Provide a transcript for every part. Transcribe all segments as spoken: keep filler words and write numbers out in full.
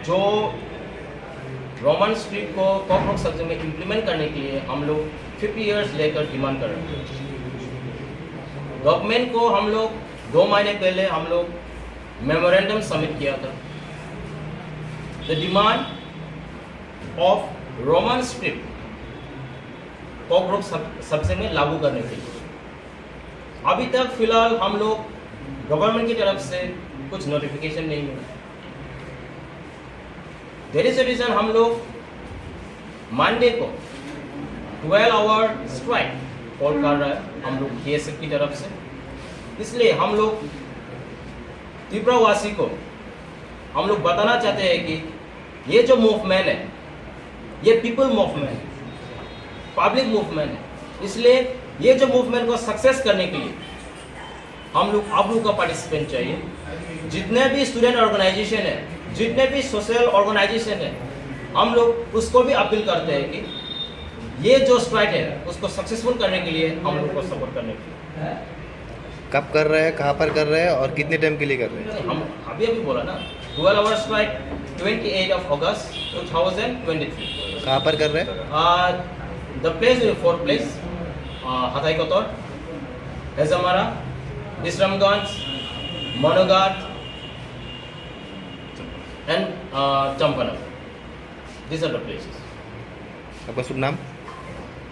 जो Roman script को कॉकबरॉक सब्जेक्ट में इम्प्लीमेंट करने के लिए हम लोग फिफ्टी ईयर्स लेकर डिमांड कर रहे हैं। गवर्नमेंट को हम लोग दो महीने पहले हम लोग मेमोरेंडम सबमिट किया था, the demand of Roman script कॉकबरॉक सब्जेक्ट में लागू करने के लिए। अभी तक फिलहाल हम लोग गवर्नमेंट की तरफ से कुछ नोटिफिकेशन नहीं मिला। दैट इज द रीजन हम लोग मंडे को ट्वेल्व आवर स्ट्राइक कॉल कर रहा है हम लोग बीएसएफ की तरफ से। इसलिए हम लोग त्रिपुरावासी को हम लोग बताना चाहते हैं कि ये जो मूवमेंट है, ये पीपल मूवमेंट है, पब्लिक मूवमेंट है। इसलिए ये जो मूवमेंट को सक्सेस करने के लिए हम लोग आप लोगों का पार्टिसिपेंट चाहिए। जितने भी स्टूडेंट ऑर्गेनाइजेशन है, जितने भी सोशल ऑर्गेनाइजेशन है, हम लोग उसको भी अपील करते हैं कि ये जो स्ट्राइक है उसको सक्सेसफुल करने के लिए हम लोग को सपोर्ट करने के लिए। कब कर रहे हैं, कहाँ पर कर रहे हैं और कितने टाइम के लिए कर रहे हैं? हम अभी अभी बोला ना, twelve hour strike, twenty eight of August two thousand twenty three. कहाँ पर कर रहे हैं? The place, four place, Hathai Kotor, Hezamara, Bishramganj, Manughat and Champanagar. These are the places. आपका शुभ नाम?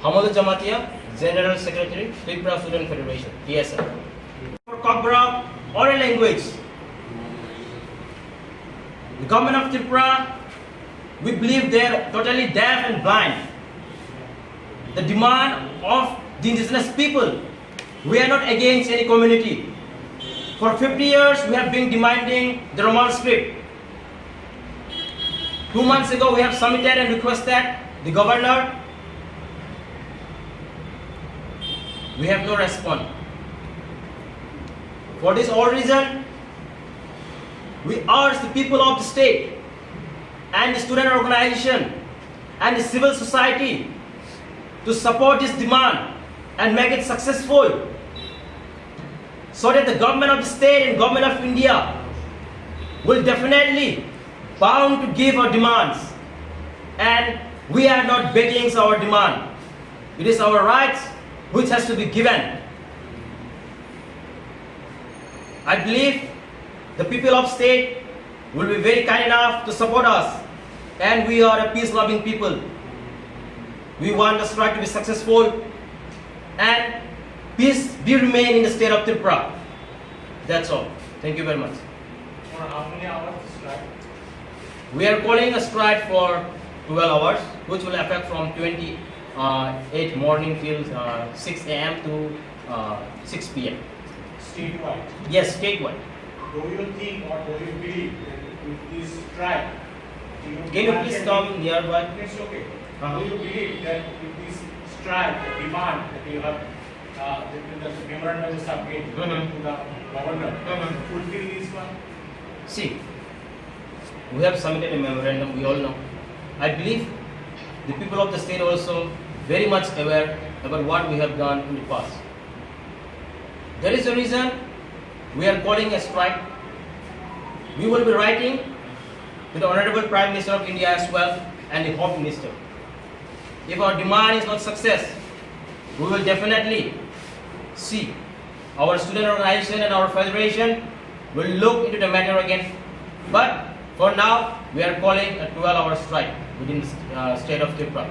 Hamal Jamatia, general secretary, Tripura student federation, TSF. Cockburn oral language. The government of Tripura, we believe they are totally deaf and blind. The demand of the indigenous people, we are not against any community. For fifty years, we have been demanding the Roman script. Two months ago, we have submitted and requested the governor. We have no response. For this all reason, we urge the people of the state and the student organization and the civil society to support this demand and make it successful, so that the government of the state and government of India will definitely bound to give our demands. And we are not begging our demand. It is our rights which has to be given. I believe the people of state will be very kind enough to support us, and we are a peace-loving people. We want the strike to be successful and peace be remain in the state of Tripura. That's all. Thank you very much. For how many hours the strike? We are calling a strike for twelve hours, which will affect from twenty-eight morning till uh, six a m to uh, six p m. Statewide. Yes, statewide. Do you think or do you believe that with this strike, you Can you please target come nearby? It's okay. Uh-huh. Do you believe that with this strike, the demand that you have, uh, the, the memorandum submit Mm-hmm. to the governor, Mm-hmm. fulfill this one? See, we have submitted a memorandum, we all know. I believe the people of the state also very much aware about what we have done in the past. There is a reason we are calling a strike. We will be writing to the Honorable Prime Minister of India as well and the Home Minister. If our demand is not success, we will definitely see our student organization and our federation will look into the matter again. But for now, we are calling a twelve-hour strike within the uh, state of Tripura.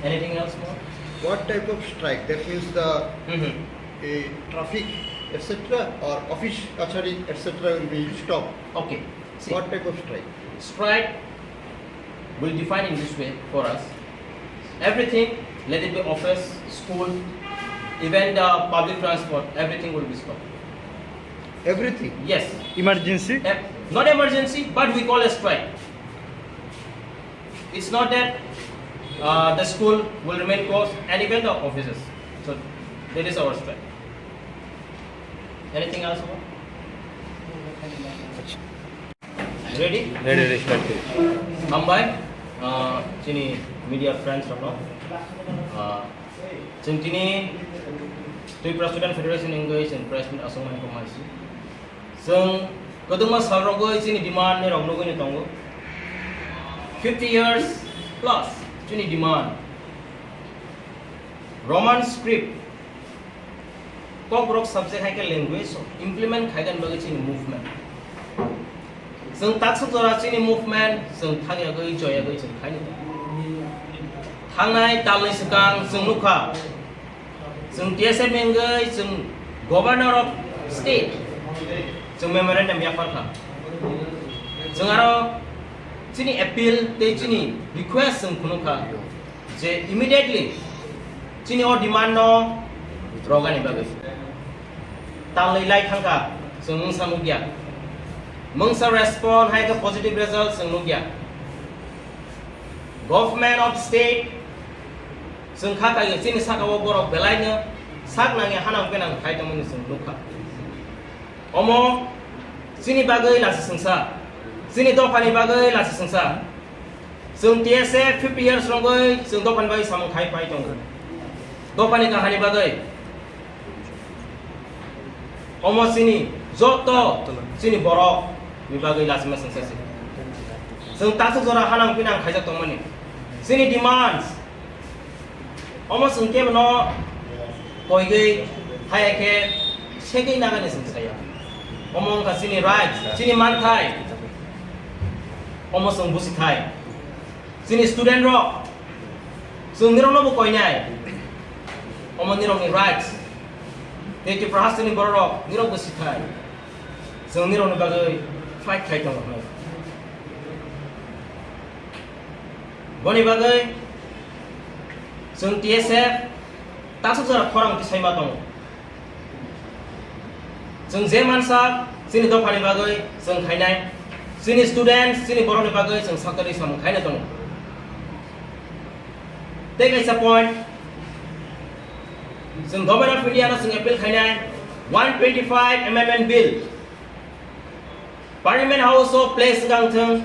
Anything else more? What type of strike? That means the Mm-hmm. a traffic, et cetera, or office kachari, et cetera, will be stopped. Okay. See, What type of strike? Strike will define in this way for us. Everything, let it be office, school, even the public transport, everything will be stopped. Everything? Yes. Emergency? Eh, not emergency, but we call a strike. It's not that uh, the school will remain closed and even the offices. So that is our strike. Anything else? Ready? Ready, ready, start. Hambai, uh, chini media friends rokno. Uh, chwng tini Tripura Student Federation engage in press meet aswk mani kok maisi. Chwng Kwbangma salrogwi chini demand ni rok nugwi tongo. Fifty years plus chini demand. Roman script, Kokborok subject hai khe language o implement khaigani bagwi chini movement. Chwng taksuk jora chini movement chwng thangyagwi, joyagwi chwng khaini. Thangnai talni swkang chwng nukha, chwng T S F ni wngwi chwng Governor of State chwng memorandum yapharkha. Chwng aro chini appeal tei chini request chwng phunukha je immediately chini o demand no rogani bagwi. Talwi lai thangkha, chwng mungsa nukya. Mungsa respond hai khe positive result chwng nukya. Government of state chwng kha kaiwi chini saka o borok belaino sak nangya hanang penang khai tongmani chwng nukha. Omo chini bagwi lachi sengsa, chini dophani bagwi lachi sengsa. Chwng T S F fifty years rogwi chwng dophani bagwi samung khai pai tongo. Dophani kahani bagwi. Omo chini joto chini borok ni bagwi lachima sengsa se. Chwng taksuk jora hanang pinang khaijak tongmani. Chini demands. Omo chwng kebo no koigwi haya khe segwi nagani chwng saya. Omo wngkha chini rights, chini manthai. Omo chwng busi thai. Chini student rok, chwng nirokno bo koinai. Omo nirokni rights. Tei Tripura hasteni bororok nirok bo sithai. Chwng nirokni bagwi fight khai tongo hwnwi. Boni bagwi chwng T S F taksuk jora khorang tisai ma tongo. Chwng je mansa chini dophani bagwi chwng khainai, chini students, chini borokni bagwi chwng saktori samung khaina tongo. Tei kaisa point, chwng Government of India no chwng appeal khainai, one twenty-five amendment bill Parliament House o place wngthang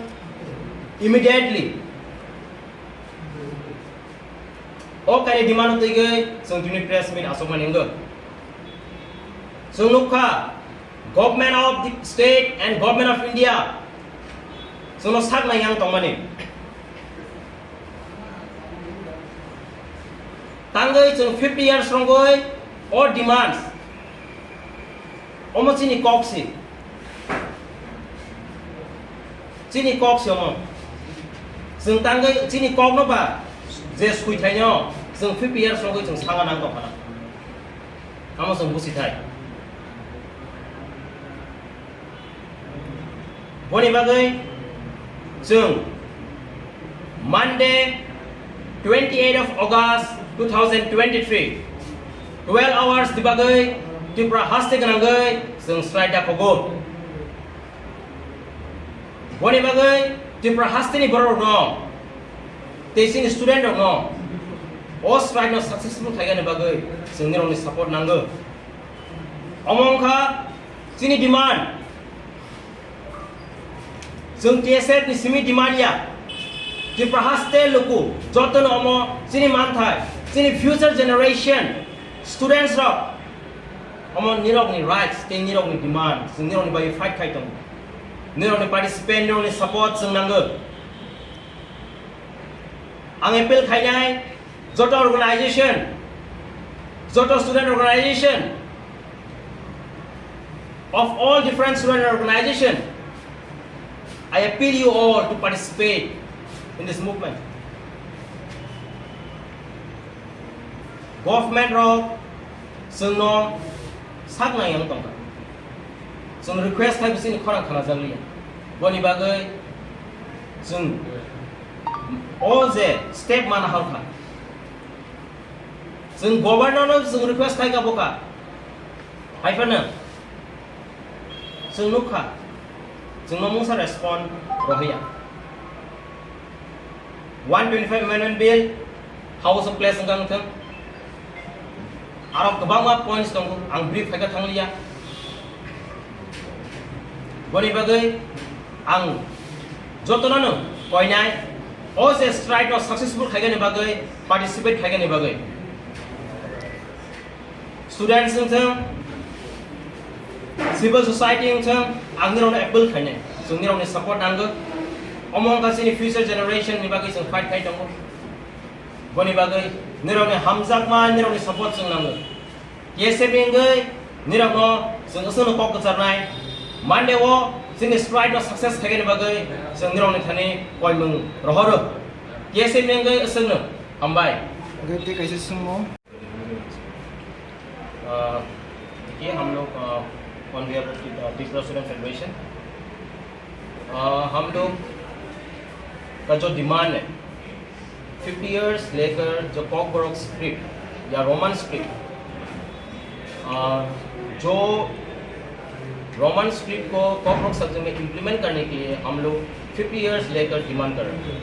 immediately. O kaini demand twi gwi chwng tini press meet asokmani wngwi. Chwng nukha, Government of the state and Government of India chwngno sak nai yang tongmani. Tangwi chwng fifty years rongwi o demands. Omo chini kok si. Chini kok si omo. Chwng tangwi chini kok no ba je sui thaino chwng fifty years rongwi chwng sanga nang tongkha. Amo chwng busi thai. Boni bagwi chwng Monday, twenty-eight of August two thousand twenty-three, twelve hours ni bagwi Tripura haste gwnangwi chwng strike da khogo. Boni bagwi Tripura hasteni bororokno tei chini student rokno o strike no successful khaigani bagwi chwng nirokni support nango. Omo wngkha chini demand. Chwng T S F ni simi demand ya. Tripura haste luku jotono omo chini manthai, chini future generation students rok omo nirokni rights tei nirokni demand, chwng nirokni bagwi fight khai tongo. Nirokni participant, nirokni support chwng nango. Ang appeal khainai joto organization, joto student organization of all different student organization, I appeal you all to participate in this movement. Government rok chwngno sak nai yang tongkha. Chwng request khai bisini khorang khana jaglia. Boni bagwi chwng o je step mana halkha. Chwng governor no chwng request khai ka boka. Hai phano chwng nukha, chwngno mungsa respond rohya. One twenty-five amendment bill House of Place wngkha wngthang. Aro kwbangma points tongo, ang brief khaika thangliya. Boni bagwi ang jotono no koinai, o je strike no successful khaigani bagwi, participate khaigani bagwi. Students wngthang, Civil society wngthang, ang nirokno appeal khainai, chwng nirokni support nango. Omo wngkha chini future generation ni bagwi chwng fight khai tongo. Boni bagwi nirokni hamjakma, nirokni support chwng nango. K S F ni wngwi nirokno chwng aswkno kok kwcharnai. Monday o chini strike no success khaikhe ni bagwi chwng nirokni thani koimung rohoro. K S F ni wngwi aswkno hambai. Hwnkhe tei kaisa swngmung. अ, देखिए, हम लोग, अ, on behalf of the, a, Tripura Student Federation, अ, हम लोग का जो डिमांड है, fifty years लेकर जो कॉकबरॉक स्क्रिप्ट या रोमन स्क्रिप्ट, अ, जो रोमन स्क्रिप्ट को कॉकबरॉक सब्जेक्ट में इम्प्लीमेंट करने के लिए हम लोग फिफ्टी ईयर्स लेकर डिमांड कर रहे हैं।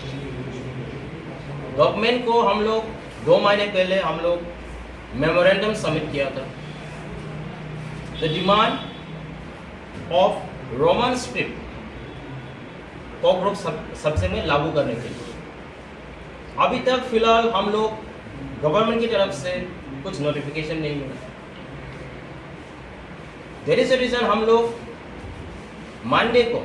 गवर्नमेंट को हम लोग दो महीने पहले हम लोग मेमोरेंडम सबमिट किया था। The demand of Roman script कॉकबरॉक सब, सब्जेक्ट में लागू करने के लिए। अभी तक फिलहाल हम लोग गवर्नमेंट की तरफ से कुछ नोटिफिकेशन नहीं मिला। There is a reason हम लोग मंडे को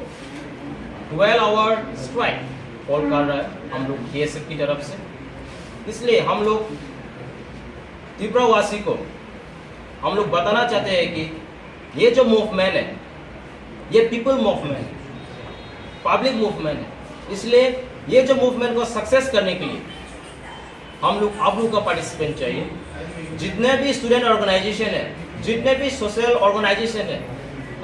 ट्वेल्व आवर स्ट्राइक कॉल कर रहा है हम लोग के एस एफ की तरफ से। इसलिए हम लोग त्रिपुरावासी को हम लोग बताना चाहते हैं कि ये जो मूवमेंट है, ये पीपल मूवमेंट है, पब्लिक मूवमेंट है। इसलिए ये जो मूवमेंट को सक्सेस करने के लिए हम लोग आप लोग का पार्टिसिपेंट चाहिए। जितने भी स्टूडेंट ऑर्गेनाइजेशन है, जितने भी सोशल ऑर्गेनाइजेशन है,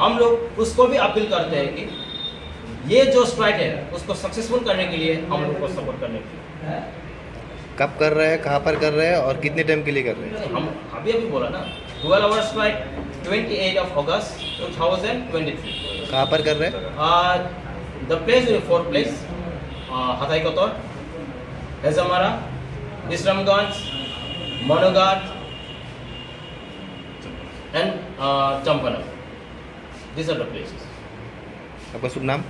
हम लोग उसको भी अपील करते हैं कि ये जो स्ट्राइक है, उसको सक्सेसफुल करने के लिए हम लोग को सपोर्ट करने के लिए। कब कर रहे हैं, कहाँ पर कर रहे हैं और कितने टाइम के लिए कर रहे हैं? हम अभी अभी बोला ना, twelve hour strike, twenty eight of August two thousand twenty three. कहाँ पर कर रहे हैं? The place will four place, Hathai Kotor, Hezamara, विश्रामगंज, मनोघाट and Champanagar. These are the places. आपका शुभ नाम?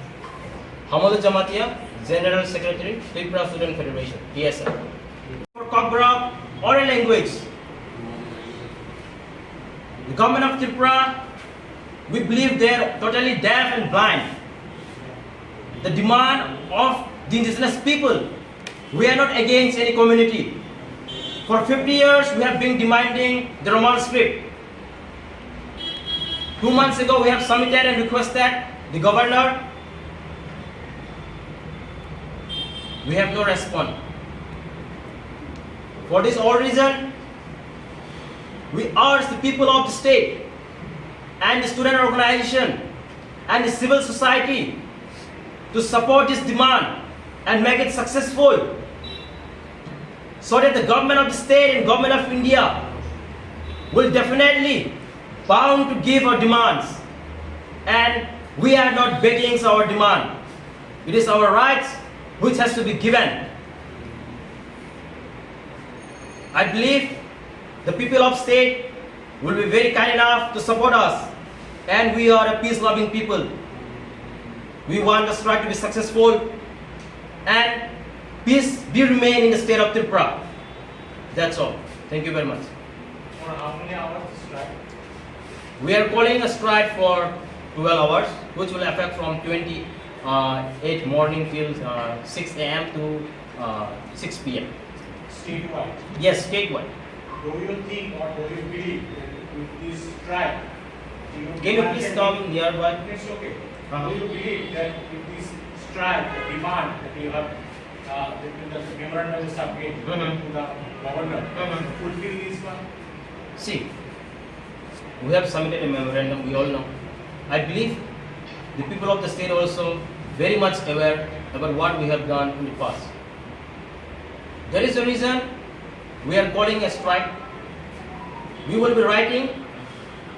Hamal Jamatia, general secretary, Tripura student federation, T S F. For Kokborok oral language, the government of Tripura, we believe they are totally deaf and blind. The demand of the indigenous people, we are not against any community. For fifty years, we have been demanding the Roman script. Two months ago, we have submitted and requested the governor. We have no response. For this all reason, we urge the people of the state and the student organization and the civil society to support this demand and make it successful, so that the government of the state and government of India will definitely bound to give our demands. And we are not begging our demand. It is our rights which has to be given. I believe the people of state will be very kind enough to support us, and we are a peace-loving people. We want the strike to be successful and peace be remain in the state of Tripura. That's all. Thank you very much. For how many hours the strike? We are calling a strike for twelve hours, which will affect from twenty-eight morning till uh, six a m to uh, six p m. Statewide? Yes, statewide. Do you think or do you believe that with this strike, you will be Can you please granted come nearby? It's okay. Uh-huh. Do you believe that with this strike, the demand that you have, uh, the, the memorandum is submitted Mm-hmm. to the governor, Mm-hmm. fulfill this one? See, we have submitted a memorandum, we all know. I believe the people of the state also very much aware about what we have done in the past. That is the reason we are calling a strike. We will be writing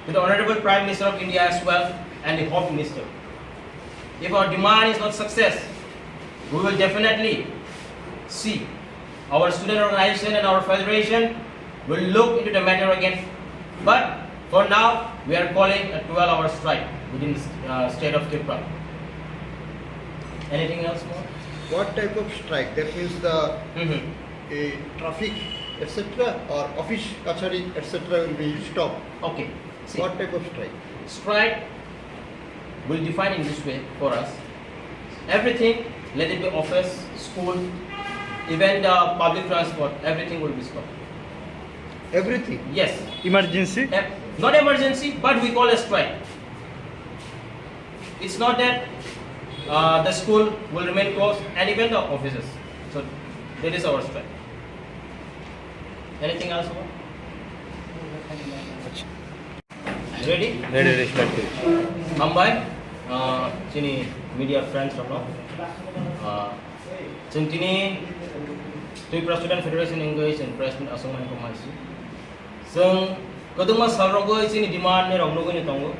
to the Honorable Prime Minister of India as well and the Home Minister. If our demand is not success, we will definitely see our student organization and our federation will look into the matter again. But for now, we are calling a twelve-hour strike within the uh, state of Tripura. Anything else more? What type of strike? That means the Mm-hmm. a traffic, et cetera, or office, kachari, et cetera, will be stopped. Okay. What type of strike? Strike will define in this way for us. Everything, let it be office, school, even the public transport, everything will be stopped. Everything? Yes. Emergency? Em- not emergency, but we call a strike. It's not that uh, the school will remain closed and even the offices. So that is our strike. Anything else? Ready? Ready, ready, start. Hambai, uh, chini media friends rokno. Uh, chwng tini Tripura Student Federation wngwi chwng press meet aswk mani kok maisi. Chwng kwdwkma sal rogwi chini demand ni rok nugwi ni tongo.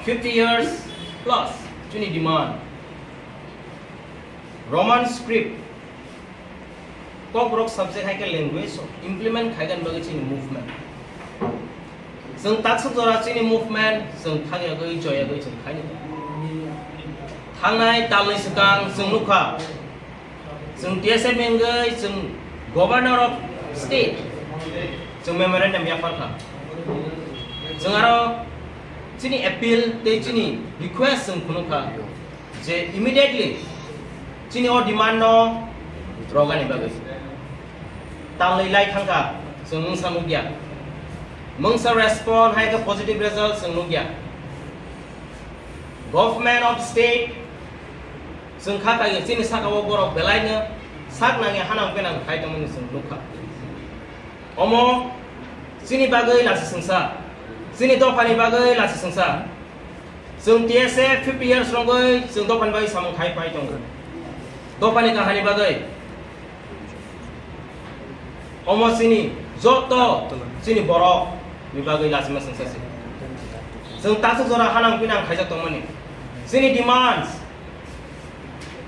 Fifty years plus chini demand. Roman script, Kokborok subject hai khe language implement khai gani bagwi chini movement. Chwng taksuk jora chini movement chwng thang yagwi choi yagwi chwng khai ni. Thangnai talni swkang chwng nukha. Chwng T S F ni wngwi chwng Governor of State chwng memorandum yaphar kha. Chwng aro chini appeal tei chini request chwng phunuk kha. Je immediately chini o demand no rogani bagwi. Talwi lai thangkha, chwng mungsa nukya. Mungsa respond hai khe positive result chwng nukya. Government of state chwng kha kaiyo chini saka o borok belai no sak nangya hanang penang khai tongmani chwng nukha. Omo chini bagwi lachi sengsa, chini dophani bagwi lachi sengsa. Chwng T S F fifty years rwngwi chwng dophani bagwi samung khai pai tongo. Dophani kahani bagwi omo chini joto chini borok ni bagwi lachima sengsa se. Chwng taksuk jora hanang pinang khaijak tongmani. Chini demands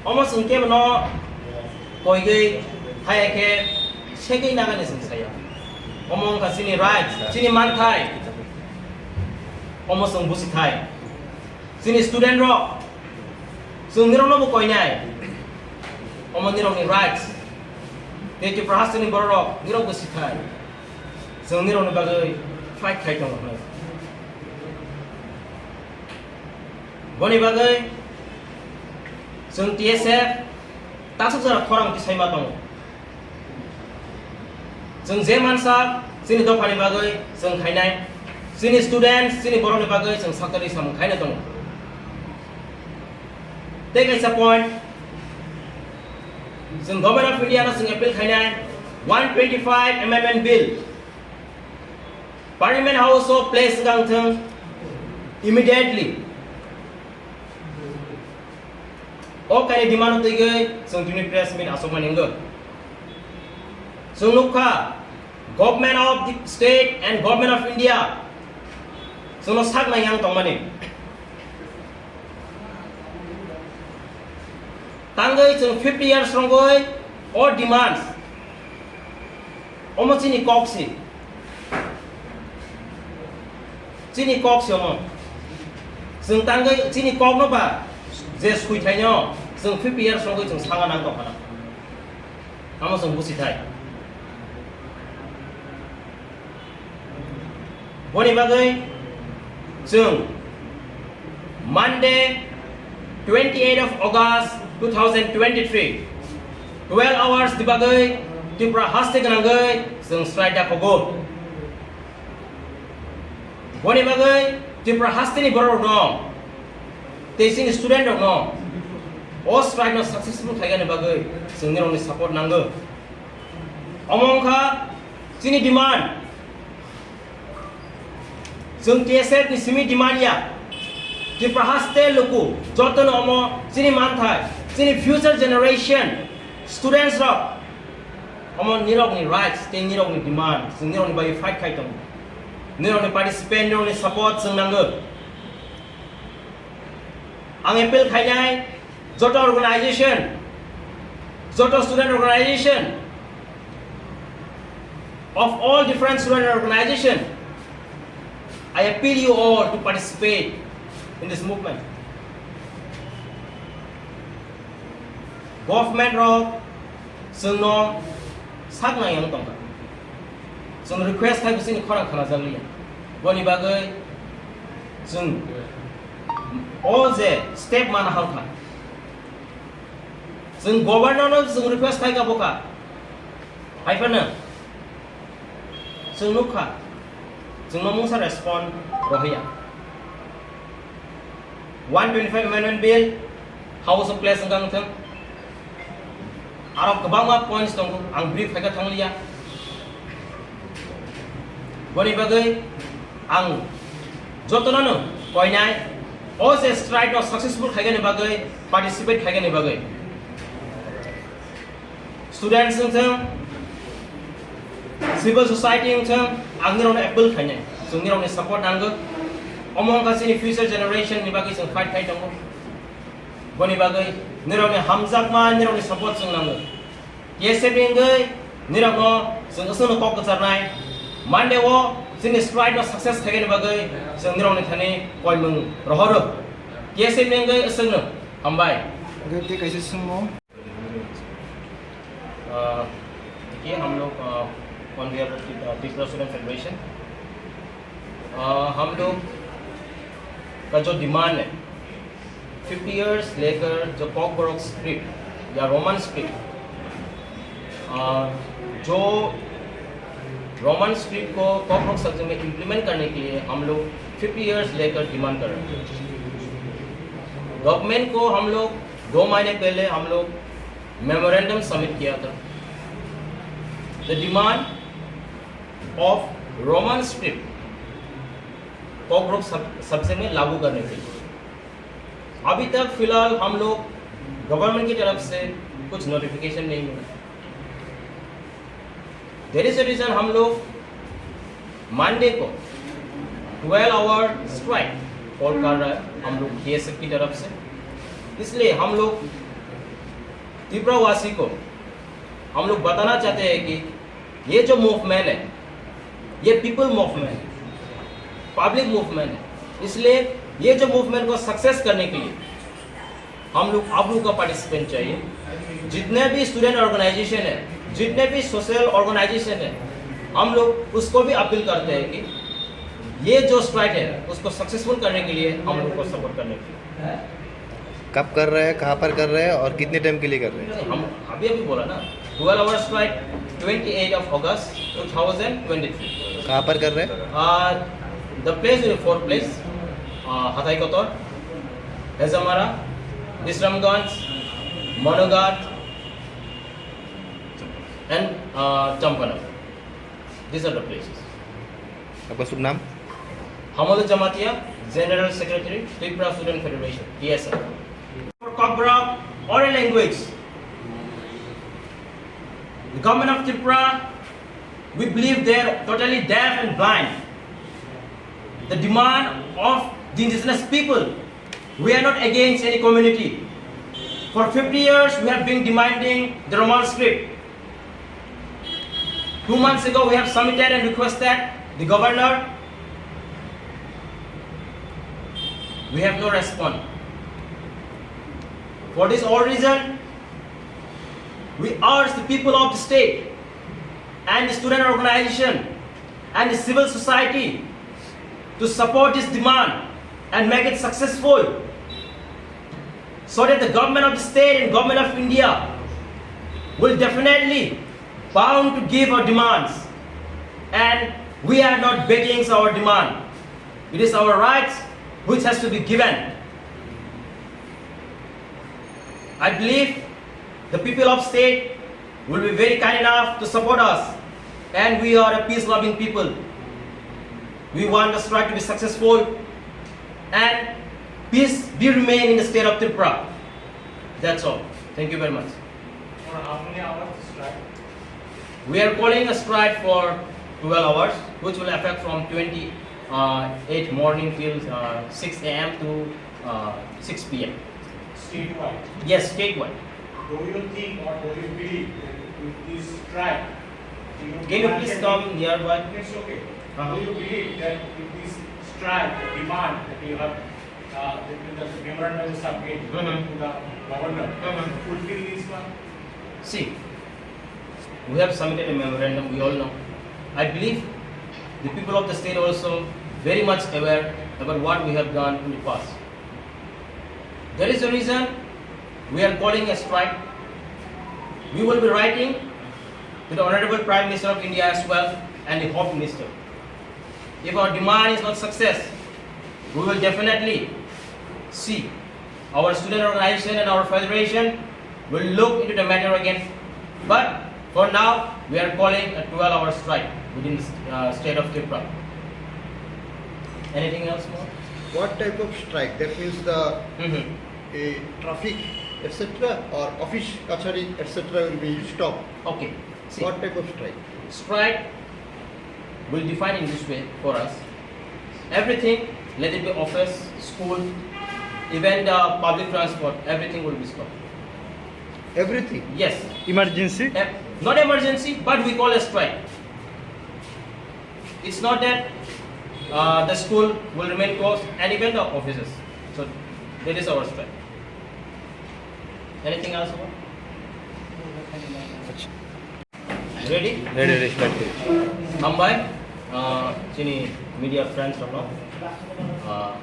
Omo chwng kebo no koigwi haya khe segwi nagani chwng saya. Omo wngkha chini rights, chini manthai. Omo chwng busi thai. Chini student rok, chwng nirok no bo koinai. Omo nirok ni rights. Tei Tripura hasteni borok rok nirok bo si thai. Chwng nirok ni bagwi fight khai tongo hwnwi. Boni bagwi chwng T S F taksuk jora khorang tisai ma tongo. Chwng je mansa chini dophani bagwi chwng khainai, chini students, chini borokni bagwi chwng saktharwi samung khaina tongo. Tei kaisa point, chwng Government of India no chwng appeal khainai one twenty-five amendment bill. Parliament House o place swkang thung immediately. O kaini demand twi gwi chwng tini press meet aswk mani wngwi. Chwng nukha, Government of the State and Government of India chwngno sak nai yang tongmani. Tangwi chwng fifty years rwngwi o demands. Omo chini kok si. Chini kok si omo. Chwng tangwi chini kok no ba je sui thaino chwng fifty years rwngwi chwng sanga nang tongkha na. Amo chwng busi thai. Boni bagwi chwng Monday, twenty-eighth of August two thousand twenty-three, twelve hours ni bagwi Tripura haste gwnangwi chwng strike da khogo. Boni bagwi Tripura hasteni borok rokno tei chini student rokno o strike no successful khaigani bagwi chwng nirokni support nango. Omo wngkha chini demand. Chwng T S F ni simi demand ya. Tripura haste luku jotono omo chini manthai, chini future generation students rok omo nirokni rights tei nirokni demand, chwng nirokni bagwi fight khai tongo. Nirokni participant, nirokni support chwng nango. Ang appeal khainai joto organization, joto student organization of all different student organization, I appeal you all to participate in this movement. Government rok chwngno sak nai yang tongkha. Chwng request khai bisini khorang khana jaglia. Boni bagwi chwng o je step mana hal kha. Chwng governor no chwng request khai kha bokha. Hai phano chwng nukha. Chwngno mungsa respond rohya. One twenty-five amendment bill House of Clash wngkha wngthang. Aro kwbangma points tongo, ang brief khaikha thangliya. Boni bagwi ang jotono no koinai o je strike no successful khaikani bagwi, participate khaikani bagwi. Students wngthang, civil society wngthang, ang nirokno appeal khainai. Chwng nirokni support nango. Omo wngkha chini future generation ni bagwi chwng fight khai tongo. Boni bagwi nirokni hamjakma, nirokni support chwng nango. K S F ni wngwi nirokno chwng aswkno kok kwcharnai. Monday o chini strike no success khaikani bagwi chwng nirokni thani koimung rohoro. K S F ni wngwi aswkno hambai. Hwnkhe tei kaisa swngmung. अ, देखिए, हम लोग, अ, on behalf of, a, Tripura Student Federation, अ, हम लोग का जो डिमांड है, fifty years लेकर जो कॉकबरॉक स्क्रिप्ट या रोमन स्क्रिप्ट, अ, जो रोमन स्क्रिप्ट को कॉकबरॉक सब्जेक्ट में इम्प्लीमेंट करने के लिए हम लोग फिफ्टी ईयर्स लेकर डिमांड कर रहे हैं। गवर्नमेंट को हम लोग दो महीने पहले हम लोग मेमोरेंडम सबमिट किया था। The demand of Roman script कॉकबरॉक सब, सब्जेक्ट में लागू करने के लिए। अभी तक फिलहाल हम लोग गवर्नमेंट की तरफ से कुछ नोटिफिकेशन नहीं मिला। There is a reason हम लोग मंडे को ट्वेल्व आवर स्ट्राइक कॉल कर रहा है हम लोग K S F की तरफ से। इसलिए हम लोग त्रिपुरावासी को हम लोग बताना चाहते हैं कि ये जो मूवमेंट है, ये पीपल मूवमेंट है, पब्लिक मूवमेंट है। इसलिए ये जो मूवमेंट को सक्सेस करने के लिए हम लोग आप लोग का पार्टिसिपेंट चाहिए। जितने भी स्टूडेंट ऑर्गेनाइजेशन है, जितने भी सोशल ऑर्गेनाइजेशन है, हम लोग उसको भी अपील करते हैं कि ये जो स्ट्राइक है, उसको सक्सेसफुल करने के लिए हम लोग को सपोर्ट करने के लिए। कब कर रहे हैं, कहाँ पर कर रहे हैं और कितने टाइम के लिए कर रहे हैं? नहीं, हम अभी अभी बोला ना, twelve hour strike, twenty eight of August two thousand twenty three. कहाँ पर कर रहे हैं? Uh, the place will four place, uh, Hatai Kotor, Hezamara, Bisramganj, Manughat, and, uh, Champana. These are the places. आपका शुभ नाम? Hamolo Jamatia, General Secretary, Tripura Student Federation, T S F. For Kokborok oral language, the government of Tripura, we believe they're totally deaf and blind. The demand of the indigenous people, we are not against any community. For fifty years, we have been demanding the Roman script. Two months ago, we have submitted and requested the governor. We have no response. For this all reason, we urge the people of the state and the student organization and the civil society to support this demand and make it successful, so that the government of the state and government of India will definitely bound to give our demands, and we are not begging our demand. It is our rights which has to be given. I believe the people of state will be very kind enough to support us, and we are a peace-loving people. We want the strike to be successful and peace be remain in the state of Tripura. That's all. Thank you very much. For how many hours the strike? We are calling a strike for twelve hours, which will affect from twenty, uh, eight morning till, uh, six A M to, uh, six P M. Statewide? Yes, statewide. Do you think or do you believe that if this strike, you Can you please come nearby? It's okay. Uh-huh. Do you believe that if this strike, the demand that you have, uh, the, the memorandum submit Mm-hmm. to the governor, Mm-hmm. fulfill this one? See, we have submitted a memorandum, we all know. I believe the people of the state also very much aware about what we have done in the past. That is the reason we are calling a strike. We will be writing to the Honorable Prime Minister of India as well and the Home Minister. If our demand is not success, we will definitely see our student organization and our federation will look into the matter again. But for now, we are calling a twelve-hour strike within the uh, state of Tripura. Anything else more? What type of strike? That means the Mhm. a traffic, et cetera, or office, kachari, et cetera will be stopped. Okay. See, what type of strike? Strike will define in this way for us. Everything, let it be office, school, even the public transport, everything will be stopped. Everything? Yes. Emergency? Em- not emergency, but we call a strike. It's not that uh, the school will remain closed and even the offices. So that is our strike. Anything else? Ready? Ready, ready, start. Hambai, uh, chini media friends rokno. Uh,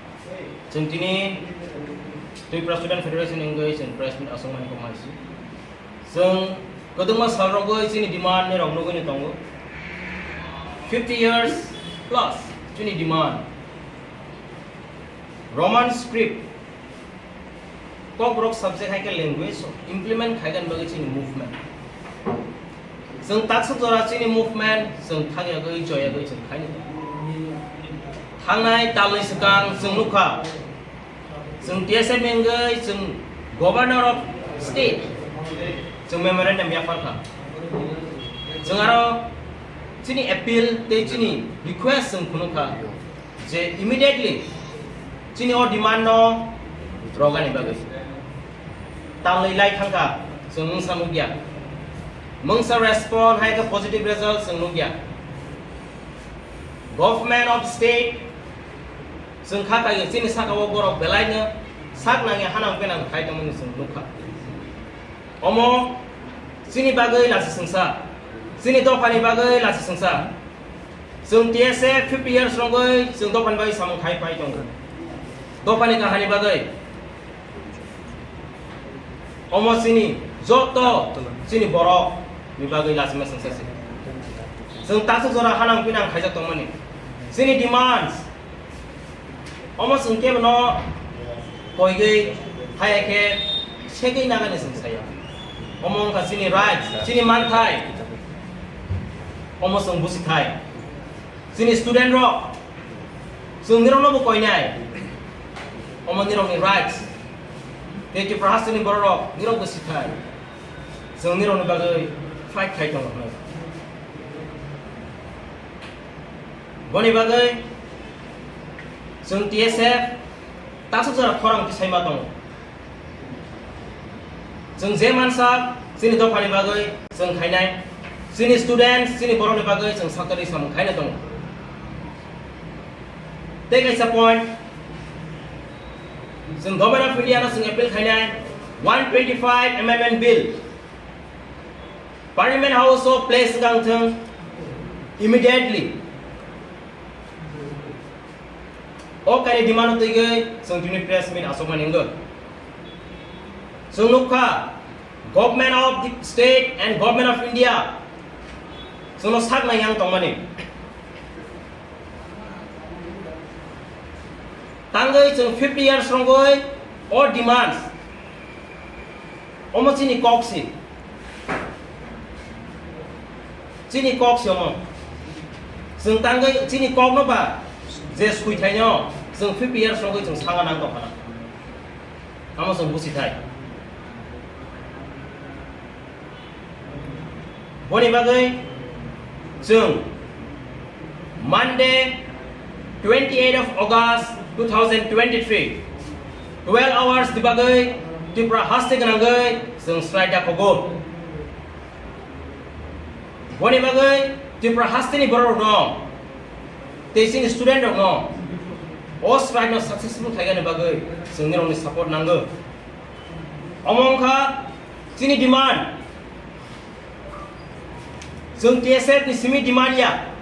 chwng tini Tripura Student Federation wngwi chwng press meet aswk mani kok maisi. Chwng kwdwkma sal rogwi chini demand ni rok nugwi ni tongo. Fifty years plus chini demand. Roman script Kokborok subject hai khe language implement khai gani bagwi chini movement. Chwng taksuk jora chini movement chwng thang yagwi choi yagwi chwng khai nai. Thangnai talni swkang chwng nukha. Chwng T S F ni wngwi chwng Governor of State chwng memorandum yaphar kha. Chwng aro chini appeal tei chini request chwng phunuk kha. Je immediately chini o demand no rogani bagwi. Talwi lai thangkha, chwng mungsa nukya. Mungsa respond hai khe positive result chwng nukya. Government of state chwng kha kaiwi chini saka o borok belai no sak nangya hanang penang khai tongmani chwng nukha. Omo chini bagwi lachi swngsa, chini dophani bagwi lachi swngsa. Chwng T S F fifty years rogwi chwng dophani bagwi samung khai pai tongo. Dophani kahani bagwi omo chini joto chini borok ni bagwi lachima swngsa se. Chwng taksuk jora hanang pinang khaijak tongmani. Chini demands Omo chwng kebono koigwi haya khe segwi nangani chwng saya. Omo wngkha chini rights, chini manthai. Omo chwng busi khai. Chini student rok, chwng nirokno bo koinai. Omo nirokni rights. Tei Tripura hasteni borok rok nirok bo si khai. Chwng nirokni bagwi fight khai tongo hwnwi. Boni bagwi chwng T S F taksuk jora khorang tisai ma tongo. Chwng je mansa chini dophani bagwi chwng khainai, chini students, chini borokni bagwi chwng saktori samung khaina tongo. Tei kaisa point, chwng Government of India no chwng appeal khainai one twenty-five amendment bill. Parliament House o place swkang thung immediately. O kaini demand o twiwi chwng tini press meet aswkmani wngwi. Chwng nukha, Government of the State and Government of India chwngno sak nai yang tongmani. Tangwi chwng fifty years rwngwi o demands. Omo chini kok si. Chini kok si omo. Chwng tangwi chini kok no ba je sui thaino chwng fifty years rwngwi chwng sanga nang tongkha na. Amo chwng busi thai. Boni bagwi chwng Monday, twenty-eight of August two thousand twenty-three, twelve hours ni bagwi Tripura haste gwnangwi chwng strike da khogo. Boni bagwi Tripura hasteni borok rokno tei chini student rokno o strike no successful khaigani bagwi chwng nirokni support nango. Omo wngkha chini demand. Chwng T S F ni simi demand ya.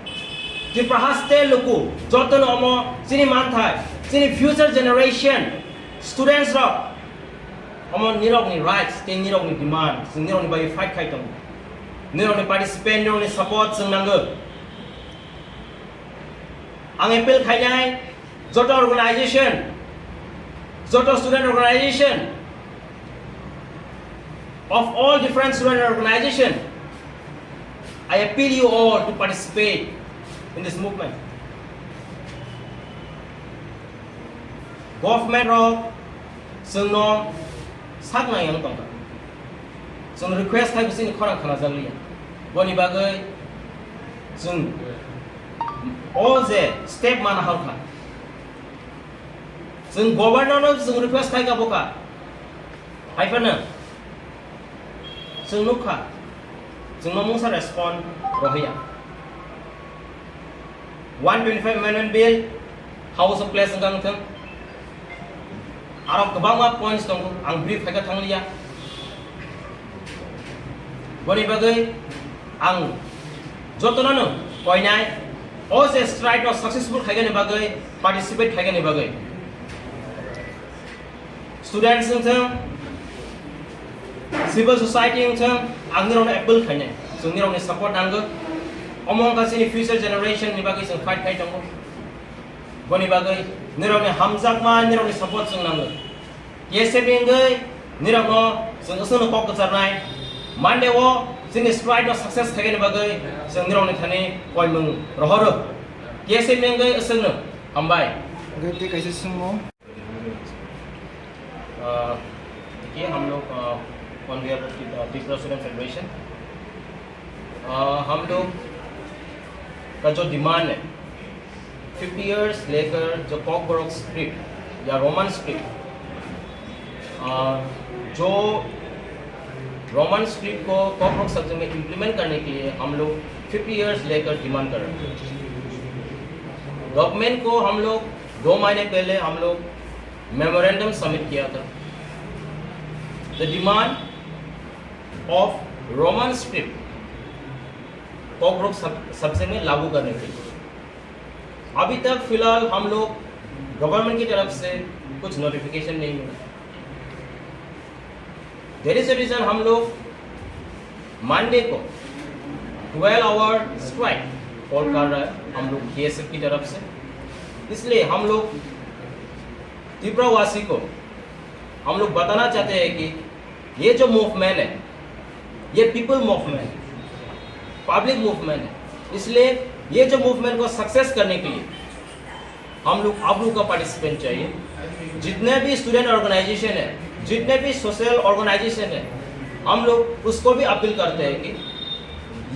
Tripura haste luku, jotono omo chini manthai, chini future generation, students rok, omo nirokni rights, tei nirokni demand, chwng nirokni bagwi fight khai tongo. Nirokni participant, nirokni support chwng nango. Ang appeal khainai, joto organization, joto student organization, of all different student organization, I appeal you all to participate in this movement. Government rok chwngno sak nai ang tongkha. Chwng request khai bisini khorang khana jaglia. Boni bagwi chwng o je step mana hal kha. Chwng governor no chwng request khai ka boka. Hai phano chwng nukha, chwngno mungsa respond rohya. One twenty-five amendment bill House of place wngkha wngthang. Aro kwbangma points tongo, ang brief khaika thangliya. Boni bagwi ang jotono no koinai o je strike no successful khaigani bagwi, participate khaigani bagwi. Students wngthang, civil society wngthang, ang nirokno appeal khainai. Chwng nirokni support nango. Omo wngkha chini future generation ni bagwi chwng fight khai tongo. Boni bagwi nirokni hamjakma, nirokni support chwng nango. T S F ni wngwi nirokno chwng aswkno kok kwcharnai. Monday o chini strike no success khaigani bagwi chwng nirokni thani koimung rohoro. T S F ni wngwi aswkno hambai. Hwnkhe tei kaisa swngmung. अ, देखिए, हम लोग, अ, on behalf of, a, Tripura Student Federation, अ, हम लोग का जो डिमांड है, fifty years लेकर जो कॉकबरॉक स्क्रिप्ट या रोमन स्क्रिप्ट, अ, जो रोमन स्क्रिप्ट को कॉकबरॉक सब्जेक्ट में इम्प्लीमेंट करने के लिए हम लोग फिफ्टी ईयर्स लेकर डिमांड कर रहे हैं। गवर्नमेंट को हम लोग दो महीने पहले हम लोग मेमोरेंडम सबमिट किया था, the demand of Roman script कॉकबरॉक सब, सब्जेक्ट में लागू करने के लिए। अभी तक फिलहाल हम लोग गवर्नमेंट की तरफ से कुछ नोटिफिकेशन नहीं मिला। There is a reason हम लोग मंडे को ट्वेल्व आवर स्ट्राइक कॉल कर रहा है हम लोग टीएसएफ की तरफ से। इसलिए हम लोग त्रिपुरावासी को हम लोग बताना चाहते हैं कि ये जो मूवमेंट है, ये पीपल मूवमेंट है, पब्लिक मूवमेंट है। इसलिए ये जो मूवमेंट को सक्सेस करने के लिए हम लोग आप लोग का पार्टिसिपेंट चाहिए। जितने भी स्टूडेंट ऑर्गेनाइजेशन है, जितने भी सोशल ऑर्गेनाइजेशन है, हम लोग उसको भी अपील करते हैं कि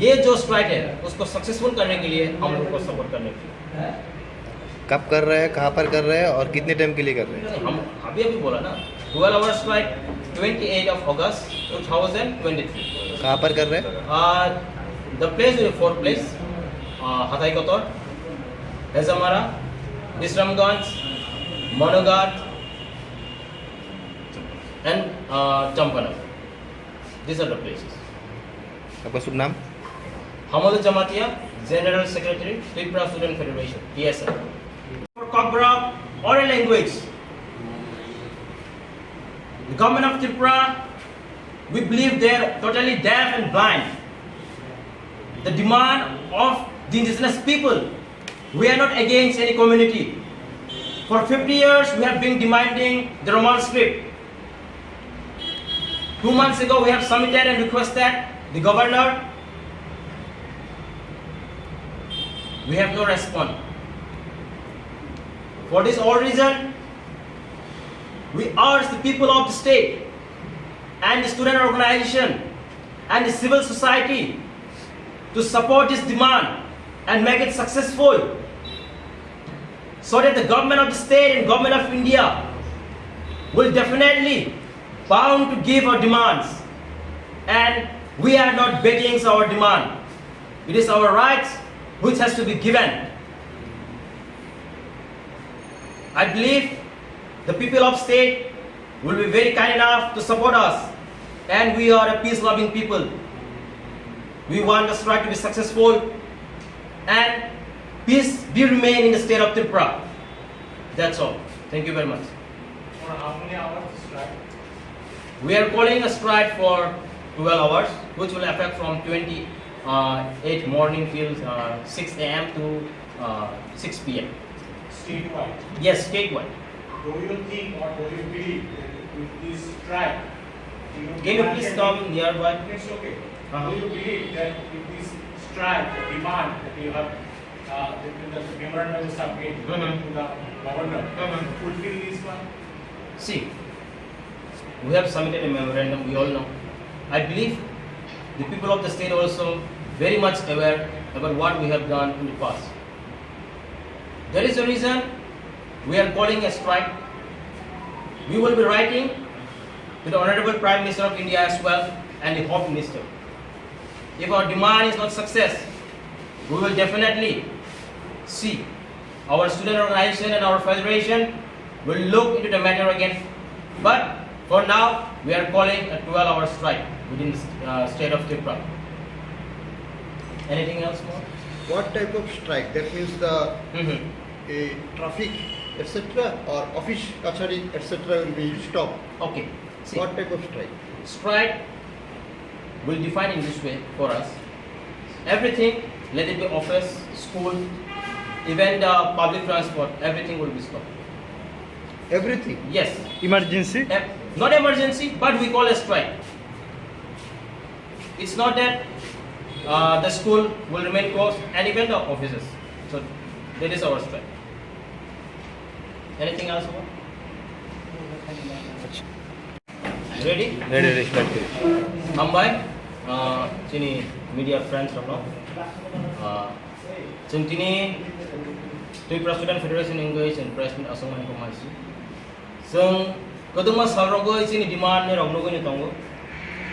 ये जो स्ट्राइक है, उसको सक्सेसफुल करने के लिए हम लोग को सपोर्ट करने के लिए। कब कर रहे हैं, कहाँ पर कर रहे हैं और कितने टाइम के लिए कर रहे हैं? हम अभी अभी बोला ना, twelve hour strike, twenty eight of August two thousand twenty three. कहाँ पर कर रहे हैं? The place will four place, हाथाई कतोर, हेजामारा, Bishramganj, Manughat and Champanagar. These are the places. आपका शुभ नाम? Hamadu Jamatia, General Secretary, Tripura Student Federation, T S F। Kokborok oral language. The government of Tripura, we believe they're totally deaf and blind. The demand of the indigenous people, we are not against any community. For fifty years, we have been demanding the Roman script. Two months ago, we have submitted and requested the governor. We have no response. For this all reason, we urge the people of the state and the student organization and the civil society to support this demand and make it successful, so that the government of the state and government of India will definitely bound to give our demands. And we are not begging our demand. It is our rights which has to be given. I believe the people of state will be very kind enough to support us, and we are a peace-loving people. We want the strike to be successful, and Peace be remain in the state of Tripura. That's all. Thank you very much. For how many hours strike? We are calling a strike for twelve hours, which will affect from twenty-eight morning till uh, six a m to uh, six p m. Statewide? Yes, statewide. Do you think or do you believe that with this strike, you know, Can you please come nearby? It's okay. Uh-huh. Do you believe that with this strike, the demand that you have, uh, the, the memorandum submit Mm-hmm. to the governor, Mm-hmm. fulfill this one? See, we have submitted a memorandum, we all know. I believe the people of the state also very much aware about what we have done in the past. That is the reason we are calling a strike. We will be writing to the Honorable Prime Minister of India as well and the Home Minister. If our demand is not success, we will definitely see our student organization and our federation will look into the matter again. But for now, we are calling a twelve-hour strike within the uh, state of Tripura. Anything else more? What type of strike? That means the Mhm. a traffic, et cetera, or office, kachari, et cetera will be stopped. Okay. See, What type of strike? Strike will define in this way for us. Everything, let it be office, school, even the public transport, everything will be stopped. Everything? Yes. Emergency? Em- not emergency, but we call a strike. It's not that uh, the school will remain closed and even the offices. So that is our strike. Anything else? Ready? Ready, ready, start. Hambai, uh, chini media friends rokno. Uh, chwng tini Tripura Student Federation wngwi chwng press meet aswk mani kok maisi. Chwng kwdwkma sal rogwi chini demand ni rok nugwi ni tongo.